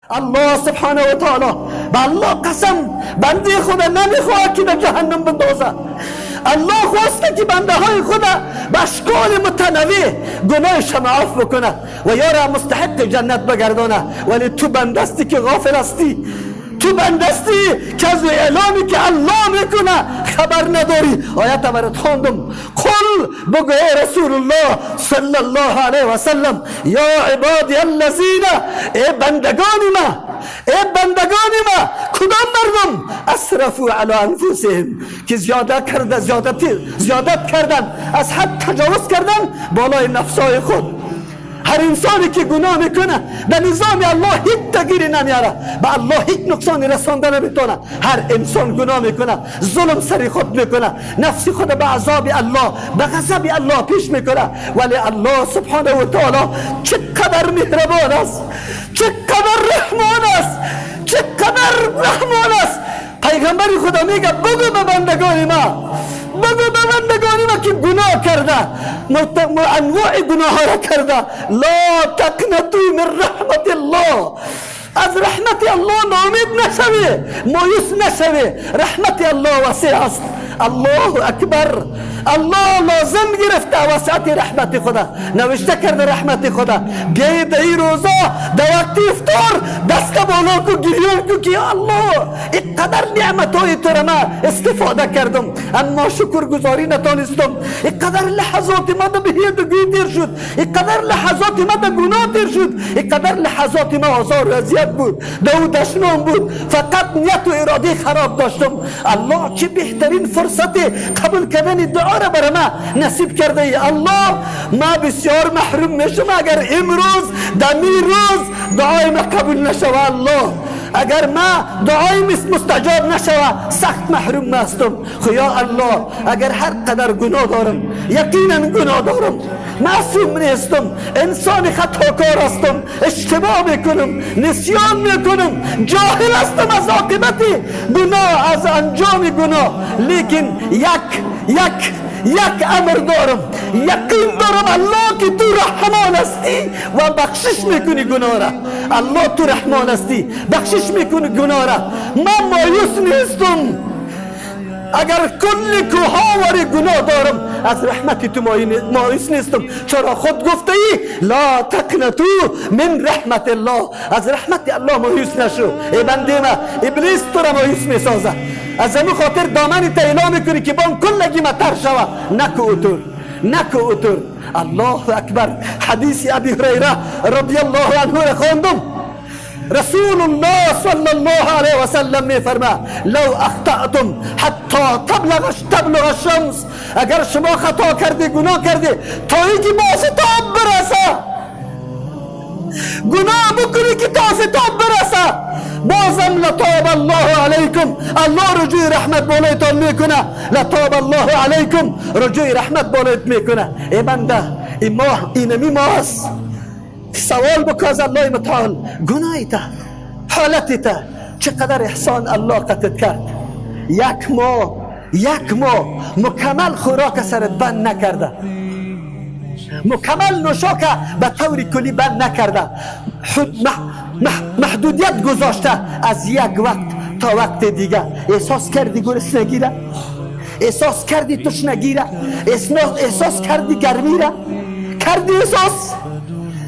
الله سبحانه و تعالی به الله قسم، بنده خدا نمیخواد که در جهنم بندازه. الله خواسته که بنده های خدا به اشکال متنوع گناهش معاف بکنه و یارا مستحق جنت بگردانه. ولی تو بندستی که غافل هستی، تو بندستی که از اعلامی که الله میکنه خبر نداری. آیت برات خواندم. قل، بگو ای رسول الله صلی الله علیه و سلم، یا عبادی الذین، ای بندگان ما، ای بندگان ما. کدام مردم؟ اسرفوا علی انفسهم، که زیاده کرده، زیادت کردن، از حد تجاوز کردن بالای نفسای خود. هر انسانی که گناه میکنه به نظام الله هیچ تغییری نمیاره، به الله هیچ نقصانی رسانده نمیتونه. هر انسان گناه میکنه، ظلم سر خود میکنه، نفس خود به عذاب الله، به غضب الله پیش میکنه. ولی الله سبحانه و تعالی چقدر مهربان است، چقدر رحمان است، چقدر رحمان است. پیغمبر خدا میگه بگو به بندگان ما، بگو به بندگان ما که گناه کرده، انواع گناه را کرده، لا تقنطوا من رحمت الله، از رحمت الله ناامید نشوی، مایوس نشوی. رحمت الله وسیع است. الله اکبر. الله لازم گرفته وسعت رحمت خدا، نوشته کرده رحمت خدا. بیای در این روزا در وقت افطار دست بالا کو، گریان کو که الله، اینقدر نعمت های تو را ما استفاده کردم اما شکر گذاری نتانستم. اینقدر لحظات ما در بیهودگی تیر شد، اینقدر لحظات ما در گناه تیر شد، اینقدر لحظات ما آزار و اذیت بود، در او دشنام بود، فقط نیت و اراده خراب داشتم. الله، چه بهترین فرصت قبول کردن دعا را برای ما نصیب کرده ای. الله، ما بسیار محروم میشم اگر امروز دمی روز دعای ما قبول نشوه. الله، اگر ما دعای مستجاب نشوه، سخت محروم هستم. خو یا الله، اگر هر قدر گناه دارم، یقینا گناه دارم، معصوم نیستم، انسان خطاکار هستم، اشتباه میکنم، نسیان میکنم، جاهل هستم از عاقبت گناه، از انجام گناه، لیکن یک امر دارم، یقین دارم الله که تو رحمان هستی و بخشش میکنی گناه را. الله، تو رحمان هستی، بخشش میکنی گناه را. من مایوس نیستم. اگر کل کوها وری گناه دارم، از رحمت تو مایوس نیستم، چرا خود گفته ای لا تقنطوا من رحمت الله. از رحمت الله مایوس نشو ای بنده ما. ابلیس تو را مایوس میسازه، از همین خاطر دامن تا اعلام میکنی که بان کلگی متر شوه. نکو اوتور، نکو اوتور. الله اکبر. حدیث ابی هریره رضی الله عنه را خواندم. رسول الله صلى الله عليه وسلم میفرما لو اخطأتم حتى تبلغ الشمس، اگر شما خطا کردی، گناه کردی، تا اینکه به آفتاب برسه، گناه بکنی که تا آفتاب برسه، بازم لتاب الله علیکم، الله رجوع رحمت بالایتان میکنه. لتاب الله علیکم، رجوع رحمت بالایت میکنه. ای بنده، این ماه اینمی ماه است. سوال بکن از الله متعال گناهی تا، حالتی تا. چقدر احسان الله قتت کرد. یک ماه، یک ماه مکمل خوراک سرت بند نکرده، مکمل نوشاک به طور کلی بند نکرده، محدودیت گذاشته از یک وقت تا وقت دیگه. احساس کردی گرسنگی را؟ احساس کردی تشنگی را؟ احساس کردی گرمی را؟ کردی احساس؟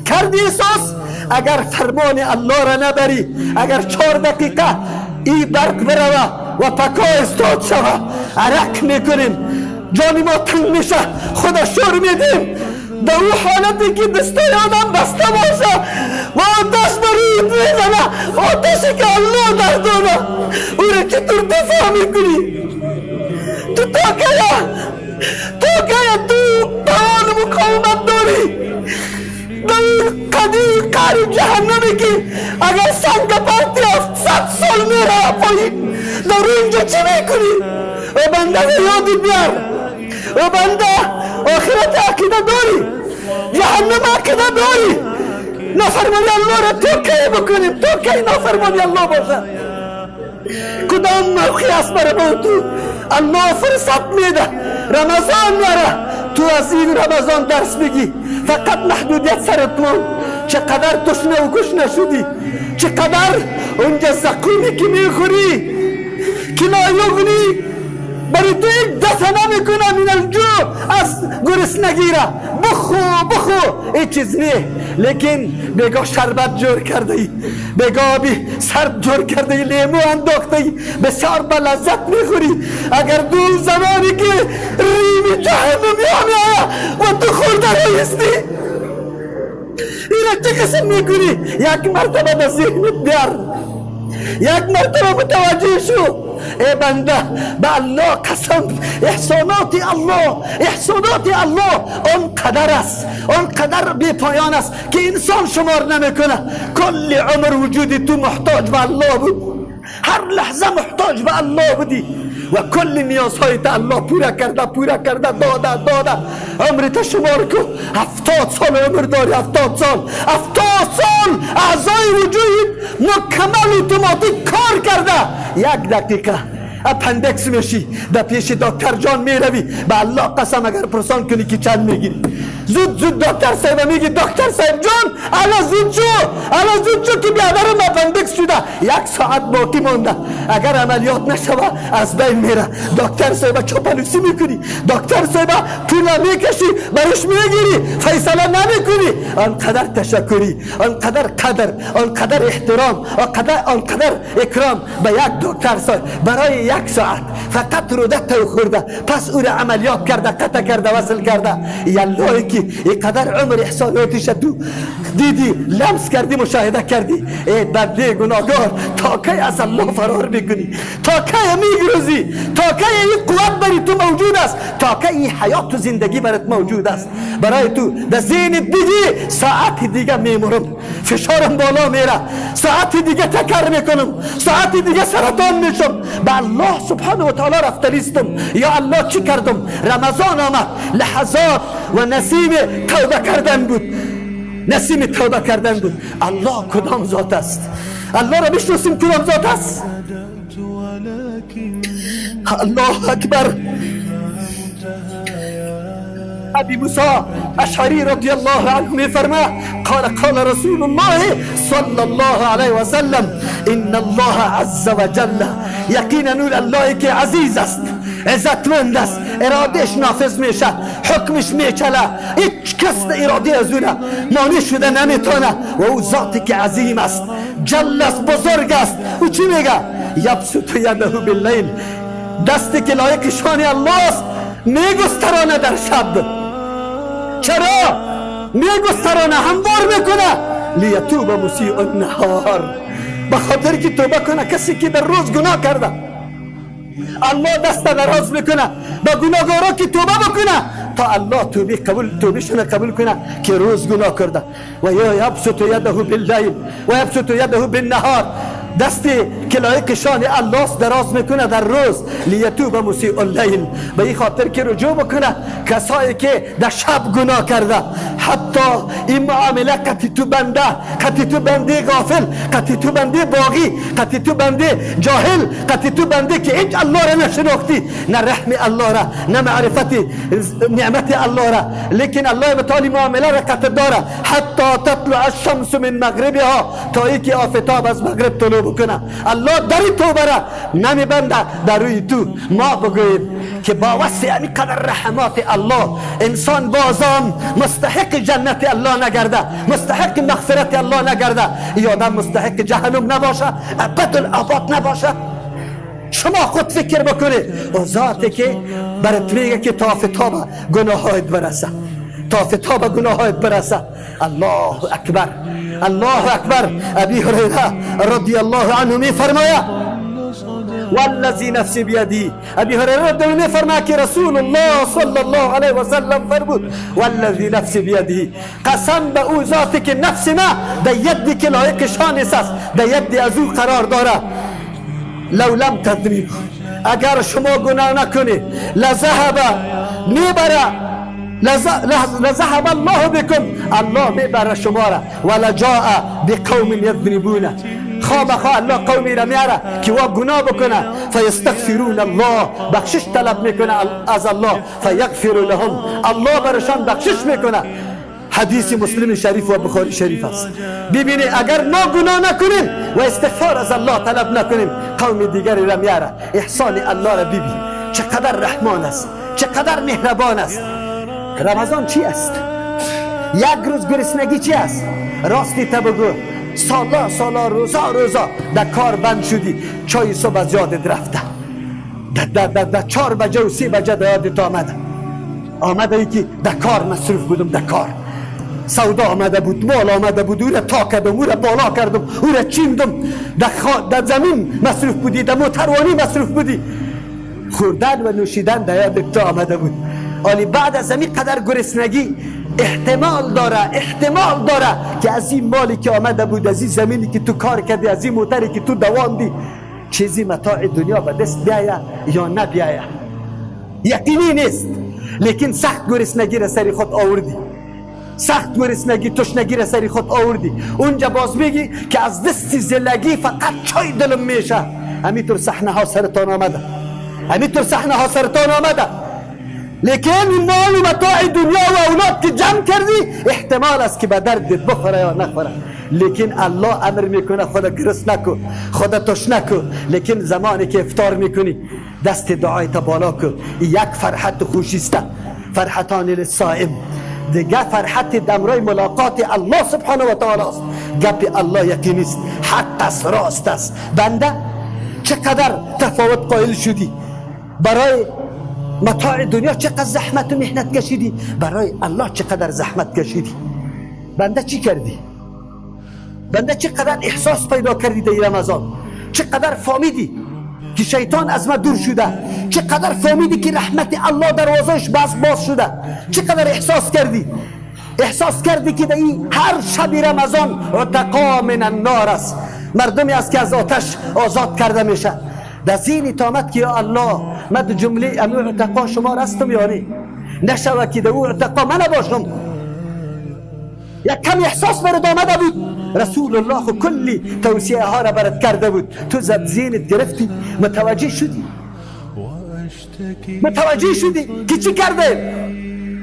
کردی احساس؟ اگر فرمان الله را نبری، اگر 4 دقیقه ای برق بروه و پکا استاد شوه، عرق میکنیم، جان ما تنگ میشه، خدا شور میدیم. در او حالتی که دستای آدم بسته باشه و آتش بر میزنه، آتشی که الله در دانه، او را چطور دفاع میکنی تو؟ تا کیا، تا کیا تو توان مقاومت داری در قدیر قعر جهنمی که اگر سنگ پرتی 700 سال میره پایین؟ در اونجا چی میکنی؟ و بنده، یادی بیار. و بنده، آخرت عقیده داری؟ جهنم عقیده داری؟ نافرمانی الله را تو کی بکنیم؟ تو کی نافرمانی الله باشه؟ کدام موقع است برای ما تو؟ الله فرصت میده، رمضان میاره. تو از این رمضان درس بگی. فقط محدودیت سرت مون. چقدر تشنه و گشنه شدی، چقدر اونجا زقومی که میخوری که لا یغنی برای تو یک دفعه نمیکنه من الجوع، از گرسنگی را بخو بخو این چیز نه. لیکن بگاه شربت جور کرده ای، بگاه آبی سرد جور کرده ای، لیمو انداخته ای، بسیار به لذت میخوری. اگر دو زمانی که ریم جهنم میآید و تو خورده رایستی، اینا چه قسم میکنی؟ یک مرتبه به ذهنت بیار، یک مرتبه متوجه شو. ای بنده به الله قسم، احسانات الله، احسانات الله آن قدر است، آن قدر بی پایان است که انسان شمار نمیکنه. کل عمر وجود تو محتاج به الله بود، هر لحظه محتاج به الله بودی و کل نیازهای تا الله پورا کرده، پورا کرده، داده داده. عمر تا شمار کو، 70 سال عمر داری، 70 سال، 70 سال اعضای وجود مکمل اتوماتیک کار کرده. یک دقیقه appendix میشی، در پیش دکتر جان میروی، به الله قسم اگر پرسان کنی که چند میگیری، زود زود دکتر صاحب میگی دکتر صاحب جان الا زود شو، الا زود شو که بیادرم appendix شده، یک ساعت باقی مانده، اگر عملیات نشوه از بین میره. دکتر صاحب چاپلوسی میکنی، دکتر صاحب پول میکشی برش میگیری، فیصله نمیکنی. آنقدر تشکری، آنقدر قدر، آنقدر احترام، آنقدر اکرام به یک دکتر صاحب برای یک ساعت فقط روده تو خورده، پس او را عملیات کرده، قطع کرده، وصل کرده. یالله که اینقدر عمر احساناتش تو دیدی، لمس کردی، مشاهده کردی. ای بنده گناهگار، تا کی از الله فرار میکنی؟ تا کی میگرزی؟ تا کی این قوت بری تو موجود است؟ تا کی این حیات و زندگی برات موجود است؟ برای تو در ذهن دیگه ساعت دیگه میمرم، فشارم بالا میره، ساعت دیگه تکر میکنم، ساعت دیگه سرطان میشم. به الله سبحانه و تعالی رفتنیستم. یا الله چی کردم؟ رمضان آمد، لحظات و نسیم توبه کردن بود، نسیم توبه کردن بود. الله کدام ذات است؟ الله را بشناسیم کدام ذات است؟ الله اکبر. ابی موسی اشعری رضی الله عنه میفرما قال قال رسول الله صلى الله عليه وسلم ان الله عز وجل، یقینا نور الله که عزیز است، عزتمند است، ارادهش نافذ میشه، حکمش میچله، هیچ کس اراده از اونه مانع شده نمیتونه. و او ذاتی که عظیم است، جل است، بزرگ است. او چی میگه؟ یبسط یده باللیل، دستی که لایق شان الله است میگسترانه در شب. چرا میگسترانه؟ هموار میکنه. لیتوب مسیء النهار، به خاطر که توبه کنه کسی که در روز گناه کرده. الله دست دراز میکنه به گناهکارا که توبه بکنه تا الله توبه قبول، توبهشون قبول کنه که روز گناه کرده. و یبسط یده باللیل و یبسط یده بالنهار، دستی که لایق شان الله دراز میکنه در روز. لیتوب مسیء اللیل، به این خاطر که رجوع بکنه کسایی که در شب گناه کرده. حتی این معامله قطی تو بنده، قطی تو بنده غافل، قطی تو بنده باغی، قطی تو بنده جاهل، قطی تو بنده که هیچ الله را نشناختی، نه رحم الله را، نه معرفت نعمت الله را، لیکن الله متعالی معامله را قطع داره. حتی تطلع الشمس من مغربها، تا اینکه آفتاب از مغرب طلوع بکنه. الله در توبه را نمیبنده در روی تو. ما بگوییم که با وصف یعنی قدر رحمات الله انسان بازم مستحق جنت الله نگرده، مستحق مغفرت الله نگرده، یا آدم مستحق جهنم نباشه، ابد الاباد نباشه. شما خود فکر بکنید او ذاتی که برات میگه که تا آفتاب گناهایت برسه، تا آفتاب گناهایت برسه. الله اکبر، الله اکبر. ابی هریره رضی الله عنه میفرماید والذی نفسی بیدی، ابی هریره رضی الله میفرماید که رسول الله صلی الله علیه و سلم فرمود والذی نفسی بیدی، قسم به او ذاتی که نفس ما در یدی که لایق شان است، در ید از او قرار داره، لو لم تذنبوا، اگر شما گناه نکنید، لذهب میبره، لذهب الله بكم، الله میبره شما را، ولجاء بقوم یذنبون، خواه الله قومی را میاره که وا گناه بکنه، فیستغفرون الله، بخشش طلب میکنه از الله، فیغفر لهم، الله برشان بخشش میکنه. حدیث مسلم شریف و بخاری شریف است. ببینی اگر ما گناه نکنیم و استغفار از الله طلب نکنیم، قوم دیگری را میاره. احسان الله را ببین چقدر رحمان است، چقدر مهربان است. رمضان چی است؟ یک روز گرسنگی چی است؟ راستی تا بگو، سالا سالا روزا روزا در کار بند شدی، چای صبح از یادت رفته، در 4 بجه و 3 بجه در یادت آمده، آمده ای که در کار مصروف بودم، در کار سودا آمده بود، مال آمده بود، او را تا کردم، او را بالا کردم، او را چیندم، در زمین مصروف بودی، در موتروانی مصروف بودی، خوردن و نوشیدن در یادت آمده بود. ولی بعد از این قدر گرسنگی احتمال داره، احتمال داره که از این مالی که آمده بود، از این زمینی که تو کار کردی، از این موتری که تو دواندی، چیزی متاع دنیا به دست بیایه یا نبیایه، یقینی نیست. لیکن سخت گرسنگی را سری خود آوردی، سخت گرسنگی تشنگی را سری خود آوردی. اونجا باز میگی که از دست زلگی فقط چای دلم میشه. همینطور صحنه ها سرتان آمده، همینطور صحنه ها سرتان آمده. لیکن مال و متاع دنیا و اولاد که جمع کردی، احتمال است که به دردت بخوره یا نخوره. لیکن الله امر میکنه خدا گرس نکو، خدا تش نکو. لیکن زمانی که افطار میکنی دست دعای تا بالا کن، یک فرحت خوشی است، فرحتان للصائم. دیگه فرحت دمرای ملاقات الله سبحانه و تعالی است. گپ الله یقینی است، حق است، راست است. بنده چقدر تفاوت قائل شدی برای متاع دنیا، چقدر زحمت و محنت کشیدی، برای الله چقدر زحمت کشیدی. بنده چی کردی؟ بنده چقدر احساس پیدا کردی در رمضان، چقدر فهمیدی که شیطان از ما دور شده، چقدر فهمیدی که رحمت الله دروازهش باز شده، چقدر احساس کردی، احساس کردی که در این هر شب رمضان عتقا من النار است، مردمی است که از آتش آزاد کرده میشه. در ذهن آمد که یا الله من در جمله امو عتقا شما هستم یا نه، نشوه که در او عتقا من نباشم. یک کم احساس برات آمده بود. رسول الله خو کلی توصیه ها را برات کرده بود، تو زد ذهنت گرفتی، متوجه شدی، متوجه شدی که چی کرده.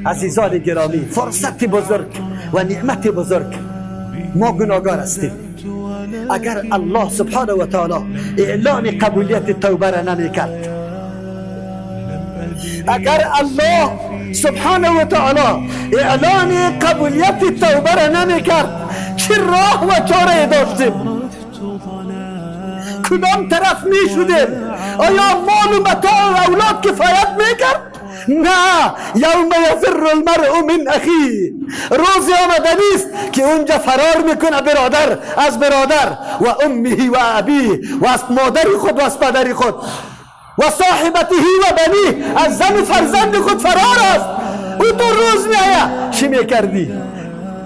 عزیزان گرامی، فرصت بزرگ و نعمت بزرگ، ما گناهگار هستیم. اگر الله سبحانه و تعالی اعلان قبولیت توبه را نمیکرد، اگر الله سبحانه و تعالی اعلان قبولیت توبه را نمیکرد، چه راه و چاره داشتیم؟ کدام طرف میشدیم؟ آیا مال و متاع و اولاد کفایت میکرد؟ نه. یوم یفر المرء من اخیه، روزی آمده نیست که اونجا فرار میکنه برادر از برادر، و امه و ابیه، و از مادر خود و از پدر خود، و صاحبته و بنیه، از زن و فرزند خود فرار است. او تو روز میآید چی میکردی؟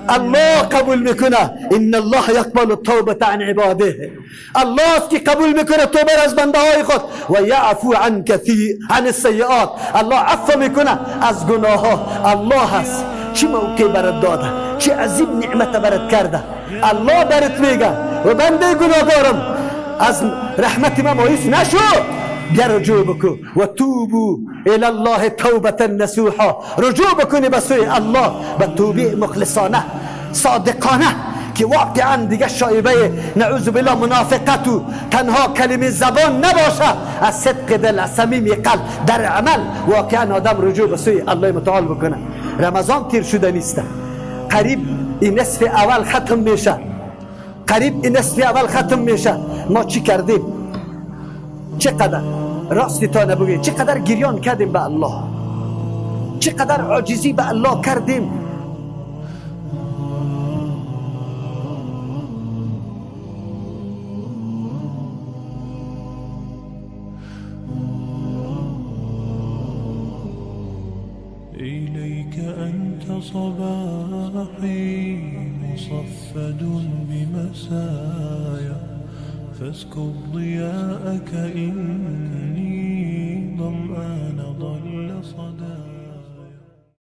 الله قبول میکنه. ان الله یقبل التوبه عن عباده، الله است که قبول میکنه توبه از بنده های خود. و یعفو عن کثیر عن السیئات، الله عفو میکنه از گناه ها. الله است چه موقع برات داده، چه عظیم نعمت برات کرده. الله برات میگه و بنده گناهکارم از رحمت ما مایوس نشو، بیا رجوع بکن. و توبو الی الله توبة نصوحا، رجوع بکنی به سوی الله به توبه مخلصانه صادقانه که واقعا دیگه شایبه نعوذ بالله منافقت و تنها کلمه زبان نباشه، از صدق دل، از صمیم قلب، در عمل واقعا آدم رجوع به سوی الله متعال بکنه. رمضان تیر شده نیست، قریب این نصف اول ختم میشه، قریب این نصف اول ختم میشه. ما چی کردیم؟ چقدر راستی تا نبگوییم، چقدر گریان کردیم به الله، چقدر عاجزی به الله کردیم. إليك أنت صباحي مصفد بمسايا، فاسكب ضياءك إني ظمآن ضل صدايا.